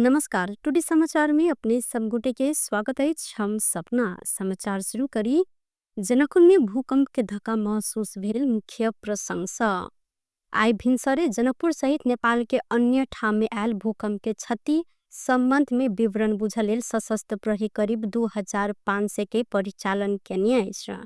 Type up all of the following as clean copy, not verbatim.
नमस्कार। टुडे समाचार में अपने समगुटे के स्वागत है। हम सपना समाचार शुरू करी। जनकपुर में भूकंप के धक्का महसूस भेल, मुख्य प्रशंसा। आई भिनसरे जनकपुर सहित नेपाल के अन्य ठाम में आयल भूकंप के क्षति संबंध में विवरण बुझल लेल सशस्त्र प्रहरी करीब 2500 के परिचालन केने अछि।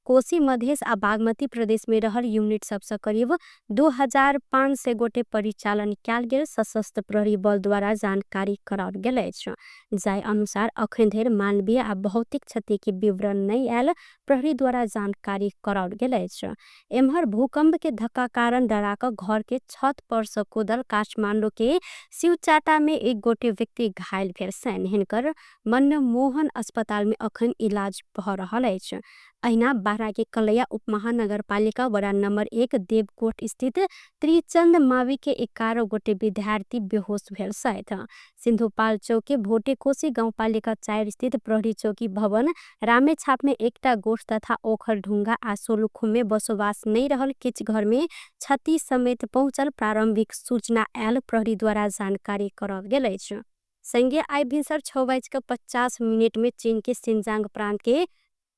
कोशी मधेश आ बागमती प्रदेश में रहल यूनिट सबसे करीब 2500 गोटे परिचालन कयल गेल सशस्त्र प्रहरी बल द्वारा जानकारी कराओल गेल अछि। जाय अनुसार अखन धरि मानवीय आ भौतिक क्षति के विवरण नहीं आयल प्रहरी द्वारा जानकारी कराओल गेल अछि। एम्हर भूकंप के धक्का कारण डराक घर के छत पर से कूदल काठमांडू के शिवचाटा में एक गोटे व्यक्ति घायल भेल छनि। हिनकर मनमोहन अस्पताल में अखन इलाज भ रहल अछि। अहिना बारा के कलैया उपमहानगर पालिका वडा नंबर 1 देवकोट स्थित त्रिचंद मावी के 11 गोटे विद्यार्थी बेहोश भेल छथि। सिंधुपाल चौक के भोटे कोशी गाउँपालिका 4 स्थित प्रहरी चौकी भवन रामेछाप में एकटा गोठ तथा ओखर ढुंगा आ सोलुखुम में बसोबास नहीं रहल किछ घर में क्षति समेत पहुंचल प्रारंभिक सूचना आयल प्रहरी द्वारा जानकारी कराओल गेल अछि। संगे आई भिनसर 6:50 में चीन के सिंजांग प्रांत के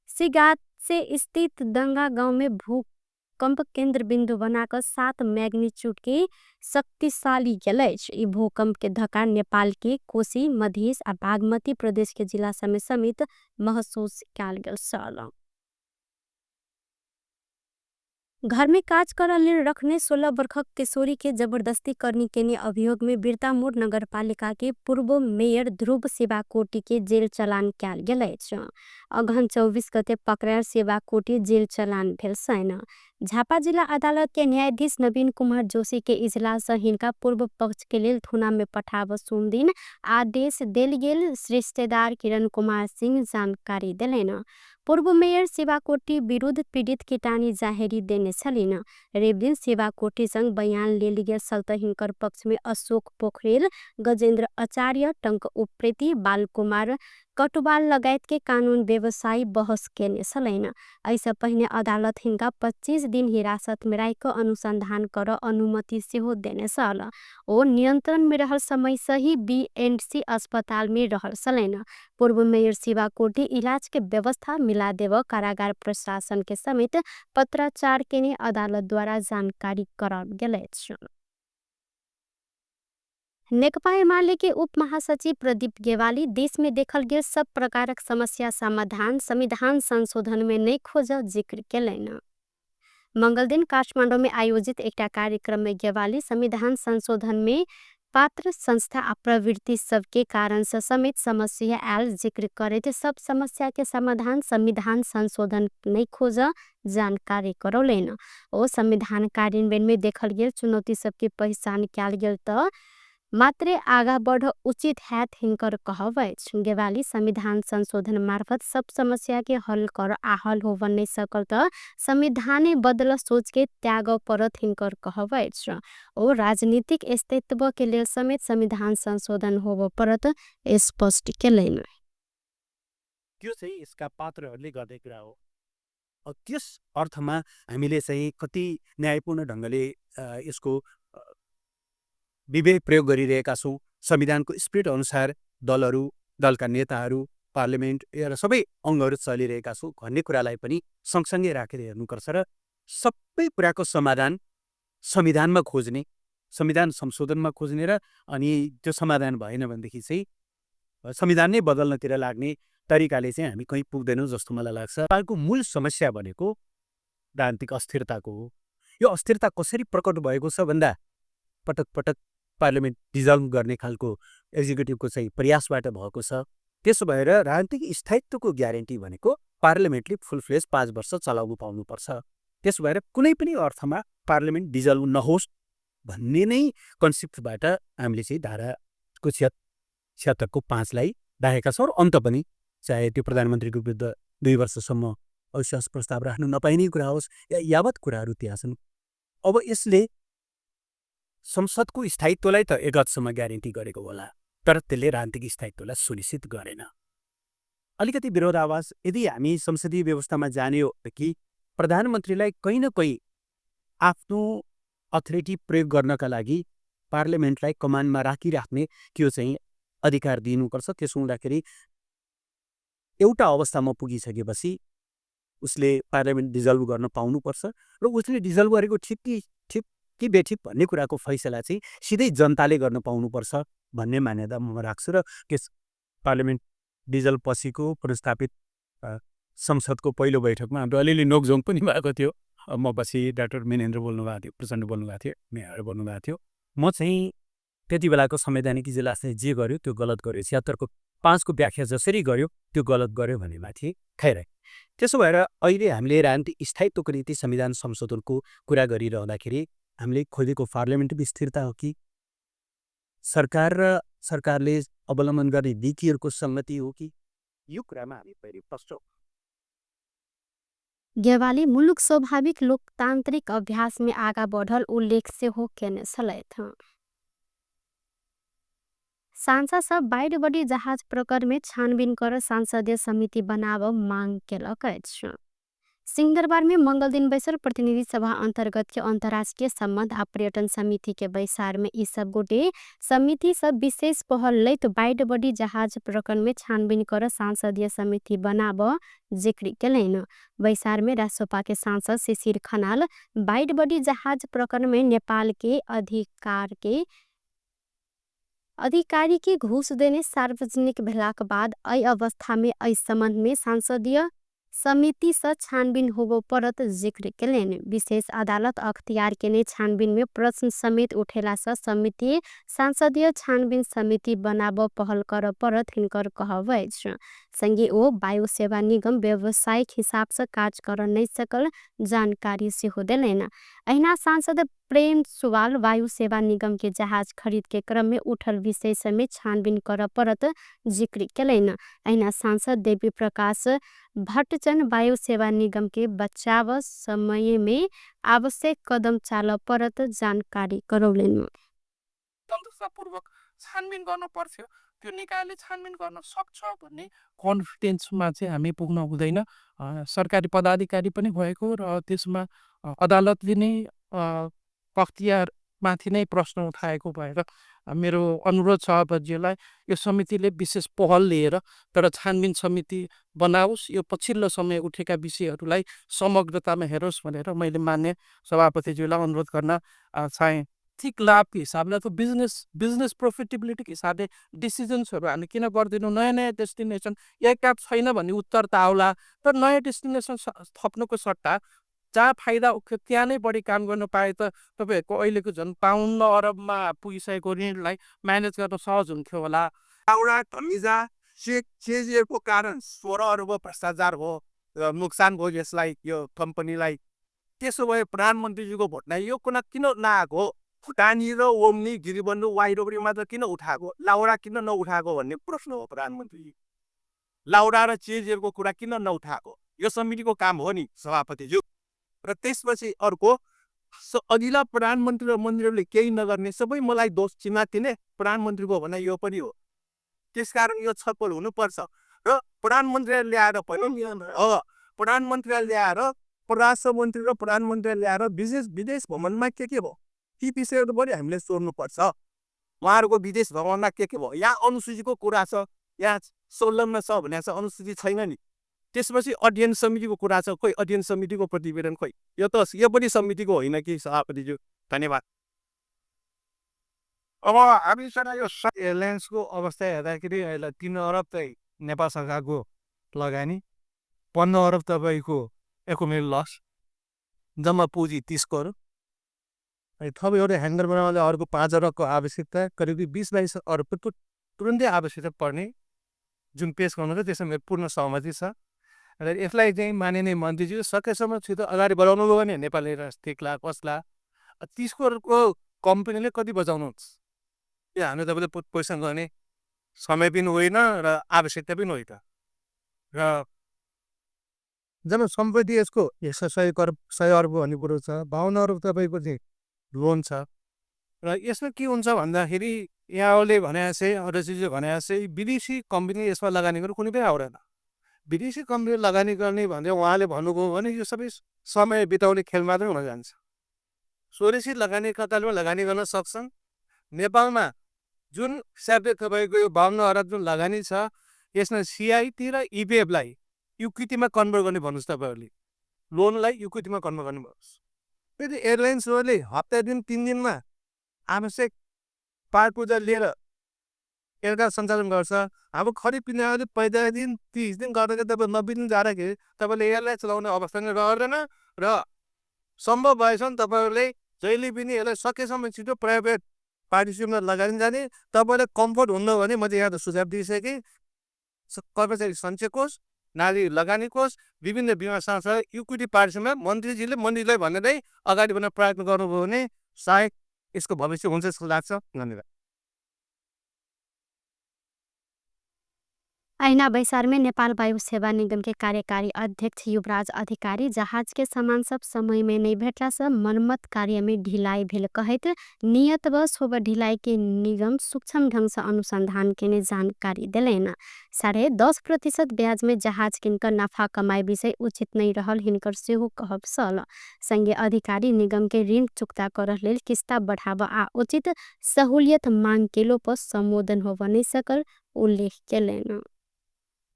सिगात से स्थित दंगा गांव में भूकंप केंद्र बिंदु बनाकर 7 मैग्नीट्यूड के शक्तिशाली गेल अछि। ई भूकंप के धक्का नेपाल के कोशी मधेश आ बागमती प्रदेश के जिला समेत महसूस कयल गेल छल। घर में काज करल लेल रखने 16 वर्षक किशोरी के जबरदस्ती करनी केने अभियोग में बिरतामोड़ नगर पालिका के पूर्व मेयर ध्रुव सेवाकोटी के जेल चलान कयल गेल अछि। अगहन 24 गते पकड़ायल सेवाकोटी जेल चलान भेल छनि। झापा जिला अदालत के न्यायाधीश नवीन कुमार जोशी के इजलास से हिनका पूर्व पक्ष के लेल थुना में पठाब सोम दिन आदेश देल गेल। रिश्तेदार किरण कुमार सिंह जानकारी देलनि। पूर्व मेयर सेवाकोटी विरुद्ध पीड़ित किटानी जाहेरी देने छलिन। रेप दिन सेवाकोटी संग बयान लेल गेल छल त हिनकर पक्ष में अशोक पोखरेल, गजेंद्र आचार्य, टंक उप्रेती, बालकुमार कटुवाल लगायत के कानून व्यवसायी बहस केने छलैन। ऐसे पहले अदालत हिनका 25 दिन हिरासत में राख अनुसंधान कर अनुमति सेहो देने छल। ओ नियंत्रण में रहल समय से ही बीएनसी अस्पताल में रहल छलैन। पूर्व मेयर सेवाकोटी इलाज के व्यवस्था मिला देव कारागार प्रशासन के समेत पत्राचार केने अदालत द्वारा जानकारी कराओल गेल अछि। नेकपा एमाले के उप महासचिव प्रदीप गेवाली देश में देखल गेल सब प्रकारक समस्या समाधान संविधान संशोधन में नहीं खोज जिक्र केलनि। मंगल दिन काठमांडू में आयोजित एकटा कार्यक्रम में गेवाली संविधान संशोधन में पात्र संस्था आ प्रवृत्ति सबके कारण से समेत समस्या आयल जिक्र करते सब समस्या के समाधान संविधान संशोधन नहीं खोज जानकारी करौलैन। ओ संविधान कार्यान्वयन में देखल गेल चुनौती सबके पहचान कयल गेल त मात्रे आगा बढ़ उचित हैत हिनकर कहब अछि। गेवाली संविधान संशोधन मार्फत सब समस्या के हल कर आ हल हो नहीं सकल त संविधाने बदल सोच के त्याग परत हिनकर कहब अछि। ओ राजनीतिक अस्तित्व के लेल समेत संविधान संशोधन होब परत स्पष्ट केलैन। त्यो चाहिँ यसका पात्रहरूले गर्दै कुरा हो। त्यस अर्थमा हामीले चाहिँ कति न्यायपूर्ण ढङ्गले यसको विवेक प्रयोग गरिरहेका छौँ। संविधानको स्पिरिट अनुसार दलहरू, दलका नेताहरू, पार्लिमेन्ट र सबै अङ्गहरू चलिरहेका छौँ भन्ने कुरालाई पनि सँगसँगै राखेर हेर्नुपर्छ र सबै कुराको समाधान संविधानमा खोज्ने, संविधान संशोधनमा खोज्ने र अनि त्यो समाधान भएन भनेदेखि चाहिँ संविधान नै बदल्नतिर लाग्ने तरिकाले चाहिँ हामी कहीँ पुग्दैनौँ जस्तो मलाई लाग्छ। नेपालको मूल समस्या भनेको राजनीतिक अस्थिरताको हो। यो अस्थिरता कसरी प्रकट भएको छ भन्दा पटक पटक पार्लिमेन्ट डिजल्भ गर्ने खालको एक्जिक्युटिभको चाहिँ प्रयासबाट भएको छ। त्यसो भएर राजनीतिक स्थायित्वको ग्यारेन्टी भनेको पार्लिमेन्टले फुल फ्लेज 5 वर्ष चलाउनु पाउनुपर्छ। त्यसो भएर कुनै पनि अर्थमा पार्लिमेन्ट डिजल्भ नहोस् भन्ने नै कन्सेप्टबाट हामीले चाहिँ धाराको 76 को 5 लाई राखेका छौँ। अन्त पनि चाहे त्यो प्रधानमन्त्रीको विरुद्ध 2 वर्षसम्म अविश्वास प्रस्ताव राख्नु नपाइने कुरा होस् या यावत कुराहरू त्यहाँ छन्। अब यसले संसदको स्थायित्वलाई त एक हदसम्म ग्यारेन्टी गरेको होला, तर त्यसले राजनीतिक स्थायित्वलाई सुनिश्चित गरेन। अलिकति विरोधाभास यदि हामी संसदीय व्यवस्थामा जाने हो कि प्रधानमन्त्रीलाई कहीँ न कहीँ आफ्नो अथोरिटी प्रयोग गर्नका लागि पार्लिमेन्टलाई कमानमा राखिराख्ने त्यो चाहिँ अधिकार दिनुपर्छ। त्यसो हुँदाखेरि एउटा अवस्थामा पुगिसकेपछि उसले पार्लियामेन्ट डिजल्भ गर्न पाउनुपर्छ र उसले डिजल्भ गरेको ठिक कि बेठिक भन्ने कुराको फैसला चाहिँ सिधै जनताले गर्न पाउनुपर्छ भन्ने मान्यता म राख्छु र त्यस पार्लियामेन्ट डिजल्भ पछिको प्रस्तावित संसदको पहिलो बैठकमा हाम्रो अलिअलि नोकझोक पनि भएको थियो। म पछि डाक्टर मेनेन्द्र बोल्नुभएको थियो, प्रचण्ड बोल्नुभएको थियो, मेयर बोल्नुभएको थियो। म चाहिँ त्यति बेलाको संवैधानिक इजलासले जे गर्यो त्यो गलत गर्यो, 76 को 5 को व्याख्या जसरी गर्यो त्यो गलत गर्यो भन्ने माथि खैर। त्यसो भएर अहिले हामीले राजनीतिक स्थायित्वको निम्ति संविधान संशोधनको कुरा गरिरहँदाखेरि हामीले खोजेको पार्लियामेन्टरी स्थिरता हो कि सरकार र सरकारले अवलम्बन गर्ने नीतिहरूको सम्मति हो कि, यो कुरामा हामी पहिले फस्छौँ। गेवाली मुलुक स्वाभाविक लोकतांत्रिक अभ्यास में आगा बढ़ल उल्लेख से हो केने सलैथ। सांसद सब बाइड बड़ी जहाज प्रकरण में छानबीन कर संसदीय समिति बनाव मांग केलक अछि। सिंहदरबार में मंगल दिन बैसल प्रतिनिधि सभा अंतर्गत के अंतर्राष्ट्रीय संबंध आ पर्यटन समिति के बैसार में इस सब गोटे समिति सब विशेष पहल लैत बाइड बड़ी जहाज प्रकरण में छानबीन कर सांसदीय समिति बनाव जिक्र केलैन। बैसार में राष्ट्रपा के सांसद शिशिर खनाल बाइड बड़ी जहाज प्रकरण में नेपाल के अधिकारी के घूस देने सार्वजनिक भेलाक बाद ऐ अवस्था में ऐ संबंध में संसदीय समिति से छानबीन होबो परत जिक्र केलेन। विशेष अदालत अख्तियार केने छानबीन में प्रश्न समेत उठेला से समिति संसदीय छानबीन समिति बनाव पहल कर परत हिनकर कहब अछि। संगे ओ वायु सेवा निगम व्यावसायिक हिसाब से कार्य कर नहीं सकल जानकारी से हो देलेन। अहिना सांसद प्रेम सुवाल वायु सेवा निगम के जहाज खरीद के क्रम में उठल विषय समेत छानबीन कर परत जिक्र केलेन। अहिना सांसद देवी प्रकाश भट्टचन वायु सेवा निगम के बचाव समय में आवश्यक कदम चाल परत जानकारी करौलेन। तन्त्रतापूर्वक छानबिन गर्न पर्थ्यो, त्यो निकायले छानबिन गर्न सक्छ भन्ने कन्फिडेन्समा चाहिँ हामी पुग्न हुँदैन। सरकारी पदाधिकारी पनि भएको र त्यसमा अदालतले नै अख्तियारमाथि नै प्रश्न उठाएको भएर मेरो अनुरोध सभापतिज्यूलाई यो समितिले विशेष पहल लिएर तर छानबिन समिति बनाओस्, यो पछिल्लो समय उठेका विषयहरूलाई समग्रतामा हेरोस् भनेर मैले मान्य सभापतिज्यूलाई अनुरोध गर्न चाहेँ। आर्थिक लाभको हिसाबले त बिजनेस प्रफिटेबिलिटीको हिसाबले डिसिजन्सहरू हामी किन गर्दैनौँ? नयाँ नयाँ डेस्टिनेसन एयरक्राफ्ट छैन भन्ने उत्तर त आउला, तर नयाँ डेस्टिनेसन थप्नुको सट्टा जहाँ फाइदा उठ्यो त्यहाँ नै बढी काम गर्न पाए त तपाईँहरूको अहिलेको झन् 52 अरबमा पुगिसकेको ऋणलाई म्यानेज गर्न सहज हुन्थ्यो होला। हाउडा धमिजा चेजिएको कारण 16 अर्ब भ्रष्टाचार हो, नुकसान भयो यसलाई, यो कम्पनीलाई। त्यसो भए प्रधानमन्त्रीजीको भोटलाई यो कुना किन नआएको? फुटानी र ओम्नी गिरिबन्धु वाइरोबरीमा त किन उठाएको? लाउडा किन नउठाएको भन्ने प्रश्न हो प्रधानमन्त्रीजी। लाउडा र चेजिएको कुरा किन नउठाएको? यो समितिको काम हो नि सभापतिज्यू। र त्यसपछि अर्को अघिल्ला प्रधानमन्त्री र मन्त्रीहरूले केही नगर्ने सबै मलाई दोष चिनातिने प्रधानमन्त्रीको भनाइ यो पनि हो। त्यसकारण यो छलफल हुनुपर्छ र प्रधानमन्त्रीले ल्याएर प्रधानमन्त्रीले ल्याएर परराष्ट्र मन्त्री र प्रधानमन्त्रीले ल्याएर विदेश भ्रमणमा के भयो ती विषयहरू पनि हामीले सोध्नुपर्छ। उहाँहरूको विदेश भ्रमणमा के भयो? यहाँ अनुसूचीको कुरा छ, यहाँ 16मा छ भने अनुसूची छैन नि। त्यसपछि अध्ययन समितिको कुरा छ, खोइ अध्ययन समितिको प्रतिवेदन खोइ? यो पनि समितिको होइन कि सभापतिज्यू? धन्यवाद। अब हामीसँग यो एयरलाइन्सको अवस्था हेर्दाखेरि अहिले 3 अरब चाहिँ नेपाल सरकारको लगानी, 15 अरब तपाईँको एकुमुलेट लस, जम्मा पुँजी 30 करोड। थप एउटा ह्याङ्गर बनाउनलाई अर्को 5 अरबको आवश्यकता, करिब 20-22 अरबको तुरन्तै आवश्यकता पर्ने जुन पेस गर्नु छ त्यसमा मेरो पूर्ण सहमति छ। र यसलाई चाहिँ माननीय मन्त्रीज्यू सकेसम्म छिटो अगाडि बढाउनु भयो भने नेपालले टेक्ला कसला 30 करोडको कम्पनीले कति बचाउनुहुन्छ? यो हामीले तपाईँले पैसा गर्ने समय पनि होइन र आवश्यकता पनि होइन। र जब सम्पत्ति यसको 100 अर्ब भन्ने कुरो छ, 52 अरब तपाईँको चाहिँ लोन छ। र यसमा के हुन्छ भन्दाखेरि यहाँले भने चाहिँ अध्यक्षज्यूले भने चाहिँ विदेशी कम्पनी यसमा लगानी गर्नु कुनै पनि आउँदैन। विदेशी कम्पनी लगानी गर्ने भने उहाँले भन्नुभयो भने यो सबै समय बिताउने खेल मात्रै हुन जान्छ। स्वदेशी लगानीकर्ताले लगानी गर्न सक्छन्। नेपालमा जुन हिसाबले तपाईँको यो 52 अरब जुन लगानी छ यसमा सिआइटी र इपिएफलाई इक्विटीमा कन्भर्ट गर्ने भन्नुहोस् तपाईँहरूले लोनलाई इक्विटीमा कन्भर्ट गर्ने भन्नुहोस् फेरि एयरलाइन्सहरूले हप्ता दिन 3 दिनमा आवश्यक पार पूजा लिएर एयरक्राफ्ट सञ्चालन गर्छ अब खरिद किनेर 45 दिन 30 दिन गर्दा तपाईँ 90 दिन जाँदाखेरि तपाईँले एयरलाइन चलाउने अवस्था नै रहँदैन र सम्भव भएसम्म तपाईँहरूले जहिले पनि यसलाई सकेसम्म छिटो प्राइभेट पार्टिसिपमा लगानी जाने तपाईँलाई कम्फर्ट हुन्न भने म चाहिँ यहाँ सुझाव दिइसकेँ कर्मचारी सञ्चय कोष नारी लगानी कोष विभिन्न बिमा संस्था इक्विटी पार्टिसिपमा मन्त्रीलाई भनेरै अगाडि बढ्न प्रयत्न गर्नुभयो भने सायद यसको भविष्य हुन्छ जस्तो लाग्छ। धन्यवाद। ऐना बैसार में नेपाल वायु सेवा निगम के कार्यकारी अध्यक्ष युवराज अधिकारी जहाज के सामान सब समय में नहीं भेटला से मरम्मत कार्य में ढिलाई भेल कहत नियत बस होब ढिलाई के निगम सूक्ष्म ढंग से अनुसंधान के जानकारी दिलेन। 10.5% ब्याज में जहाज किनकर नफा कमाई विषय उचित नहीं रहल हिनकर सेहो कहब सल। संघीय अधिकारी निगम के ऋण चुक्ता करह लेल किस्ता बढ़ाव आ उचित सहूलियत मांग केलो पर संबोधन हो नहीं सकल उल्लेख केलेन।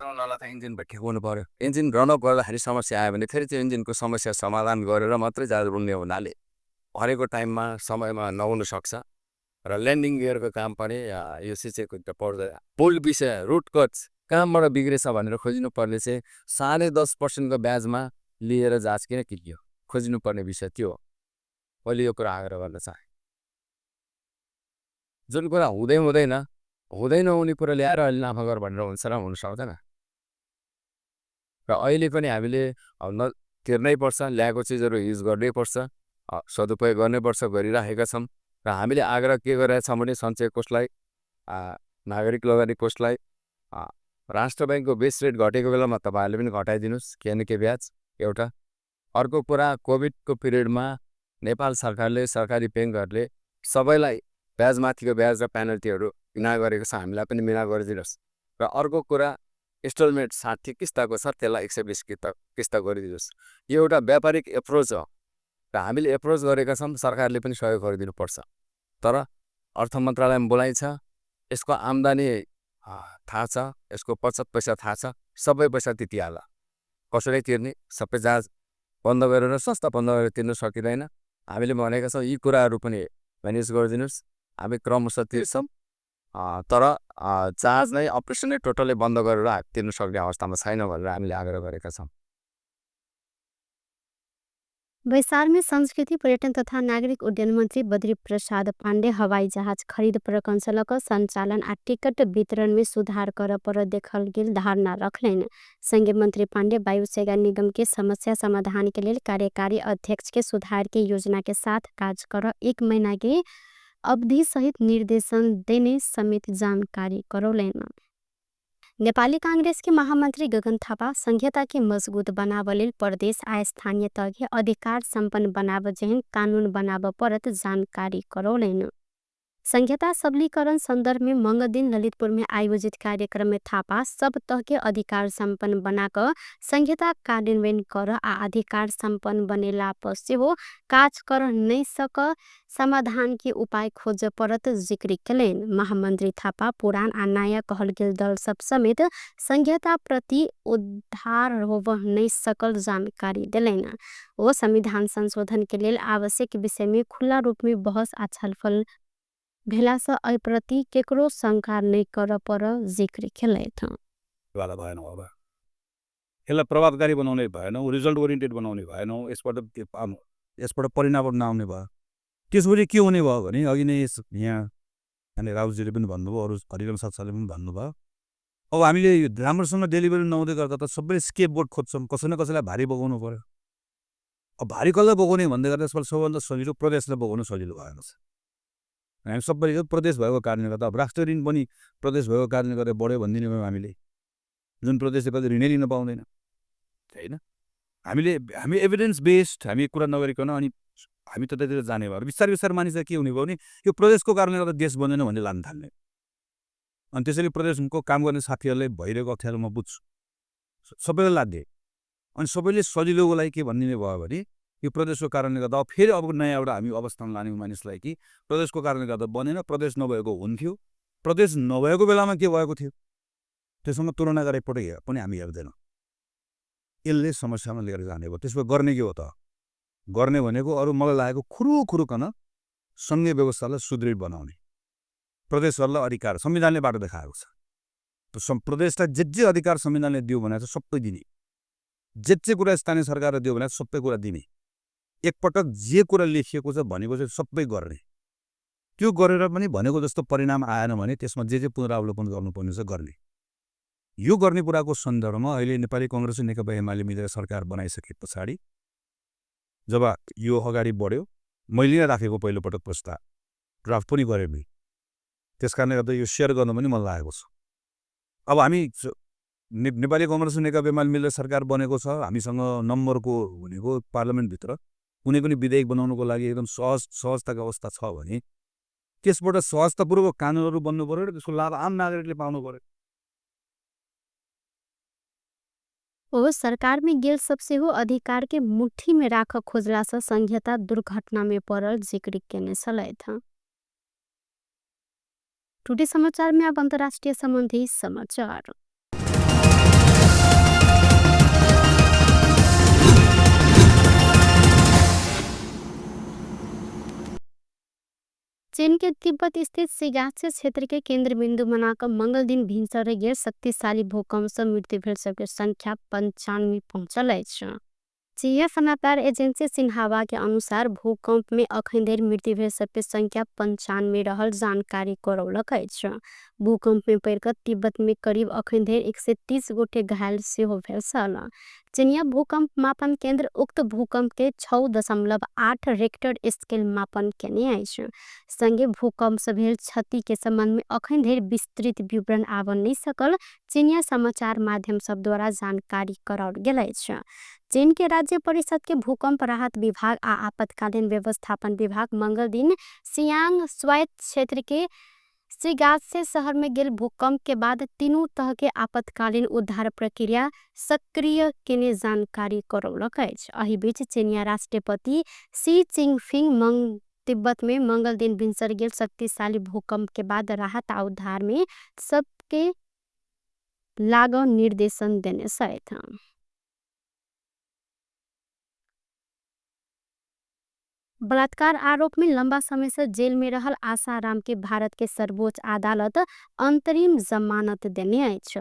इन्जिन ठेकाउनु पर्यो। इन्जिन रनअप गर्दाखेरि समस्या आयो भने फेरि त्यो इन्जिनको समस्या समाधान गरेर मात्रै जहाज उड्ने हुनाले हरेको टाइममा समयमा नहुन सक्छ र ल्यान्डिङ गियरको काम पनि यो सिचेको त पर्दैन। पुल विषय रुट कच कहाँबाट बिग्रेछ भनेर खोजिनु पर्ने चाहिँ 10.5% ब्याजमा लिएर जहाज किन किनियो खोजिनु पर्ने विषय त्यो हो। मैले यो कुरा आग्रह गर्न चाहे जुन कुरा हुँदै नहुने कुरा ल्याएर अहिले नाफा गर भनेर हुन्छ र हुन सक्दैन र अहिले पनि हामीले तिर्नै पर्छ ल्याएको चिजहरू युज गर्नै पर्छ सदुपयोग गर्नै पर्छ गरिराखेका छौँ र हामीले आग्रह के गरिरहेका छौँ भने सञ्चय कोषलाई नागरिक लगानी कोषलाई राष्ट्र ब्याङ्कको बेस रेट घटेको बेलामा तपाईँहरूले पनि घटाइदिनुहोस् के न के ब्याज एउटा। अर्को कुरा कोभिडको पिरियडमा नेपाल सरकारले सरकारी ब्याङ्कहरूले सबैलाई ब्याजमाथिको ब्याज र पेनल्टीहरू मिना गरेको छ हामीलाई पनि मिना गरिदिनुहोस् र अर्को कुरा इन्स्टलमेन्ट 60 किस्ताको छ त्यसलाई 120 किस्ता गरिदिनुहोस्। यो एउटा व्यापारिक एप्रोच हो र हामीले एप्रोच गरेका छौँ सरकारले पनि सहयोग गरिदिनुपर्छ। तर अर्थ मन्त्रालयमा बोलाइ छ यसको आम्दानी थाहा छ यसको बचत पैसा थाहा छ सबै पैसा तिर्दिहाल्ला कसरी तिर्ने सबै जहाज बन्द गरेर संस्था बन्द गरेर तिर्न सकिँदैन। हामीले भनेका छौँ यी कुराहरू पनि म्यानेज गरिदिनुहोस् हामी क्रमशः तिर्छौँ तर जहाज नै अपरेसनै टोटली बन्द गरेर तिर्न सक्ने अवस्थामा छैन भनेर हामीले आग्रह गरेका छौँ। बैसार में संस्कृति पर्यटन तथा नागरिक उड्डयन मंत्री बद्री प्रसाद पांडे हवाई जहाज खरीद प्रकौशल संचालन आ टिकट वितरण में सुधार कर पर देखल गेल धारणा रखलेन। संघीय मंत्री पांडे वायु सेवा निगम के समस्या समाधान के लिए कार्यकारी अध्यक्ष के सुधार के योजना के साथ कार्य कर 1 महीना के अवधि सहित निर्देशन देने समेत जानकारी करौलेन। नेपाली कांग्रेस के महामंत्री गगन थापा संघीयता के मजबूत बनाव लेल प्रदेश आ स्थानीय तह अधिकार संपन्न बनाव जेहन कानून बनाव परत जानकारी करौलेन। संघीयता सबलीकरण संदर्भ में मंगदिन ललितपुर में आयोजित कार्यक्रम में थापा सब तह के अधिकार संपन्न बनाकर संघीयता कार्यान्वयन कर आ अधिकार संपन्न बनेला पर सेहो काज कर नहीं सक समाधान के उपाय खोज परत जिक्र कलेन। महामंत्री थापा पुरान आ नया कहल गेल दल सब समेत संघीयता प्रति उद्धार होव नहीं सकल जानकारी दिलेन। वो संविधान संशोधन के लिए आवश्यक विषय में खुला रूप में बहस आ छलफल भेला से प्रति केकरो शंका नहीं कर पर जिक्र खेलेथ वाला भएन अब यसलाई प्रभावकारी बनाउने भएन रिजल्ट ओरिएन्टेड बनाउने भएन यसबाट परिणाम नआउने भयो। त्यसपछि के हुने भयो भने अघि नै यहाँ अनि राउजीले पनि भन्नुभयो अरू हरिराम साथीले पनि भन्नुभयो अब हामीले राम्रोसँग डेलिभरी नहुँदै गर्दा त सबै स्केप बोर्ड खोज्छौँ कसै न कसैलाई भारी बोकाउनु पर्यो। अब भारी कसलाई बोकाउने भन्दै गर्दा यसबाट सबभन्दा सजिलो प्रदेशलाई बोकाउनु सजिलो भएको छ। हामी सबैले प्रदेश भएको कारणले गर्दा अब राष्ट्रिय ऋण पनि प्रदेश भएको कारणले गर्दा बढ्यो भनिदिने भयो हामीले जुन प्रदेशले कहिले ऋणै लिन पाउँदैन होइन। हामी एभिडेन्स बेस्ड हामी कुरा नगरिकन अनि हामी त्यतातिर जाने भयो बिस्तारै बिस्तारै मानिस के हुने भयो भने यो प्रदेशको कारणले गर्दा देश बन्दैन भन्ने लान थाल्ने अनि त्यसैले प्रदेशको काम गर्ने साथीहरूलाई भइरहेको अप्ठ्यारो म बुझ्छु सबैलाई लाग्ने अनि सबैले सजिलोको लागि के भनिदिने भयो भने यो प्रदेशको कारणले गर्दा फेरि अब नयाँ एउटा हामी अवस्थामा लाने मानिसलाई कि प्रदेशको कारणले गर्दा बनेन प्रदेश नभएको हुन्थ्यो प्रदेश नभएको बेलामा के भएको थियो त्यससँग तुलना गरे पटै पनि हामी हेर्दैनौँ। यसले समस्यामा लिएर जाने भयो। त्यसमा गर्ने के हो त? गर्ने भनेको अरू मलाई लागेको खुरुकन सङ्घीय व्यवस्थालाई सुदृढ बनाउने, प्रदेशहरूलाई अधिकार संविधानले बाटो देखाएको छ। प्रदेशलाई जे अधिकार संविधानले दियो भने सबै दिने, जे कुरा स्थानीय सरकारले दियो भने सबै कुरा दिने, एकपटक जे कुरा लेखिएको छ भनेको चाहिँ सबै गर्ने। त्यो गरेर पनि भनेको जस्तो परिणाम आएन भने त्यसमा जे पुनरावलोकन गर्नुपर्ने छ गर्ने। यो गर्ने कुराको सन्दर्भमा अहिले नेपाली कांग्रेस र नेकपा एमाले मिलेर सरकार बनाइसके पछाडि जब यो अगाडि बढ्यो, मैले नै राखेको पहिलोपटक प्रस्ताव ड्राफ्ट पनि गरेँ नि, त्यसकारणले गर्दा यो सेयर गर्न पनि मन लागेको छ। अब हामी नेपाली कांग्रेस र नेकपा एमाले मिलेर सरकार बनेको छ, हामीसँग नम्बरको भनेको पार्लियामेन्टभित्र कुनै पनि विधेयक बनाउनको लागि एकदम सहजताको अवस्था छ भने त्यसबाट सहजतापूर्वक कानुनहरू बन्नु पर्यो र त्यसको लाभ आम नागरिकले पाउनु पर्यो। ओ सरकार में गेल सबसे हो अधिकार के मुट्ठी में राख खोजला से संघीयता दुर्घटना में पड़ल जिक्र केने चले था। टुडे समाचार में अब अंतर्राष्ट्रीय संबंधी समाचार। चीन के तिब्बत स्थित सिगाचे क्षेत्र के केंद्र बिंदु बनाकर मंगल दिन भिनसरे गैर शक्तिशाली भूकंप से मृत्यु भेल सबके संख्या 95 पहुंचल अछि। चीन समाचार एजेंसी सिन्हावा के अनुसार भूकंप में अखन देर मृत्यु भेल सबके संख्या 95 रहल जानकारी करौलक अछि। भूकंप में पड़कर तिब्बत में करीब अखन देर 130 गोटे घायल सेहो भेल छल। चीनिया भूकंप मापन केंद्र उक्त भूकंप के 6.8 रेक्टर स्केल मापन केने अछि। संगे भूकंप से भेल क्षति के संबंध में अखन देर विस्तृत विवरण आब नहीं सकल चीनिया समाचार माध्यम सब द्वारा जानकारी कराओल गेल अछि। चीन के राज्य परिषद के भूकंप राहत विभाग आ आपातकालीन व्यवस्थापन विभाग मंगल दिन सियांग स्वायत्त क्षेत्र के सिगाचे शहर में गेल भूकंप के बाद तीनों तरह के आपातकालीन उद्धार प्रक्रिया सक्रिय केने जानकारी करौलक अछि। एहि बीच चीनिया राष्ट्रपति शी चिनफिंग तिब्बत में मंगल दिन भिनसर गेल शक्तिशाली भूकंप के बाद राहत आ उद्धार में सबके लागू निर्देशन देने सहित बलात्कार आरोप में लंबा समय से जेल में रहल आसाराम के भारत के सर्वोच्च अदालत अंतरिम जमानत देने अछि।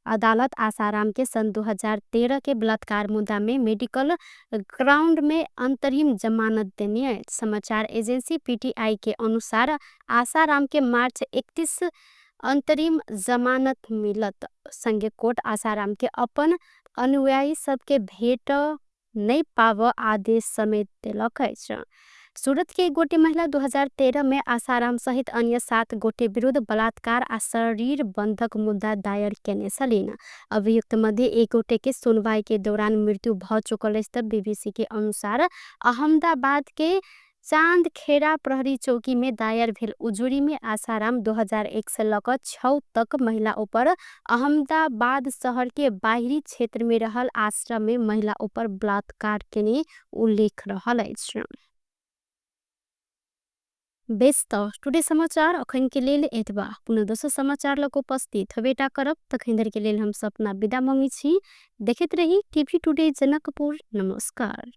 अदालत आसाराम के सन 2013 के बलात्कार मुद्दा में मेडिकल ग्राउंड में अंतरिम जमानत देने अछि। समाचार एजेंसी पीटीआई के अनुसार आसाराम के मार्च 31 अंतरिम जमानत मिलत। संगे कोर्ट आसाराम के अपन अनुयायी सबके भेट नहीं पाव आदेश समेत दिलक अछि। सूरत के एक गोटे महिला 2013 में आसाराम सहित अन्य 7 गोटे विरुद्ध बलात्कार आ शरीर बंधक मुद्दा दायर केने छलीन। अभियुक्त मध्य एक गोटे के सुनवाई के दौरान मृत्यु भ चुकल अछि। तब बीबीसी के अनुसार अहमदाबाद के चांदखेड़ा प्रहरी चौकी में दायर भेल उजुरी में आसाराम 2001 से लेकर 6 तक महिला ऊपर अहमदाबाद शहर के बाहरी क्षेत्र में रहल आश्रम में महिला ऊपर बलात्कार केने उल्लेख रहल अछि। बेस्त टुडे समाचार अखन के लेल एतबा। पुनः दोसर समाचार लग उपस्थित हवेटा करब तखन धरि के लेल हम सपना विदा मांगी छी। देखैत रही टीवी टुडे जनकपुर। नमस्कार।